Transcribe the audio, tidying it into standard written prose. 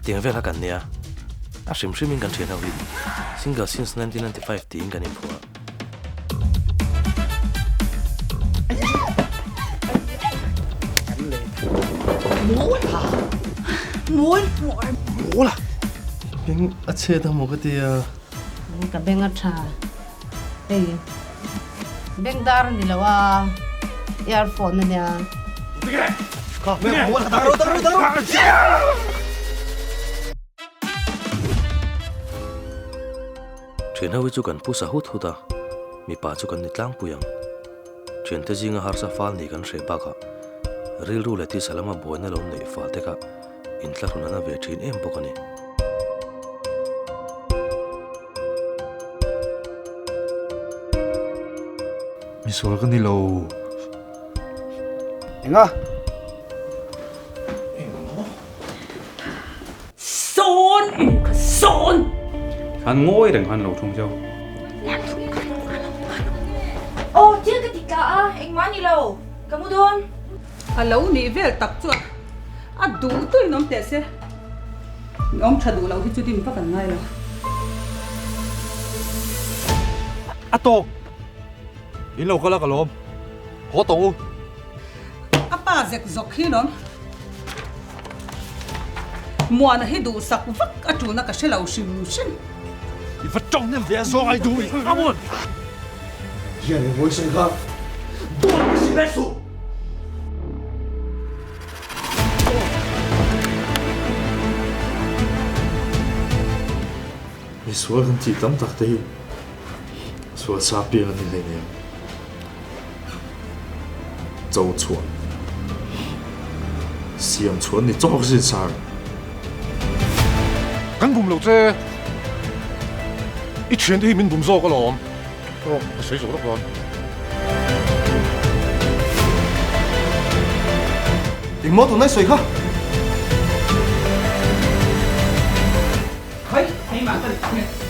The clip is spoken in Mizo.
Tiang vel kha kan nia. A hrim hrimin kan thian ho hi Single since 1995 tiin kan inphuah a. Beng a chhet a maw ka ti a. Ka beng a tha. Hei beng dar a ni lo a, earphone a nia. Thian ho hi chu kan pu sa hut hut a, mipa chu kan ni tlangpui ang. Thiante zinga harsa fal ni kan hreh bakah rilru leh tisa lama buaina lo neih fal te kha inthlahrun a na ve thin em bawk a ni. Misual ka ni lo. Enga? Sawn in ka sawn! Khan ngawi reng khan lo thung cheu. Aw thil ka ti tla a, engmah ni lo, ka mu dawn. A lo nih vel tak chuan a duh duhin awm teh se, mi awm tha duh loh hi chu dim vak an ngai lo. A tawk! In lo kal a ka lawm. Haw tawh u. A pa zek zawk hi lawm. Muana hi duhsak vak a tulna ka hre lo hrim hrim. I va tawng nem ve a zawng ai duh i Amon! Hian i vawi sawi kha dawn ka si ve suh! Misual kan tih tam tak te hi sual sa piang an ni hleinem. Cho chhuah siam chhuah an ni chawk sin sir. Kan bum lo che. I thiante hi min bum zawk alawm. Aw, ka sawi zawk lawk dawn. Engmaw tunlai sawi kha? Khai, keimah ka nih chu nge.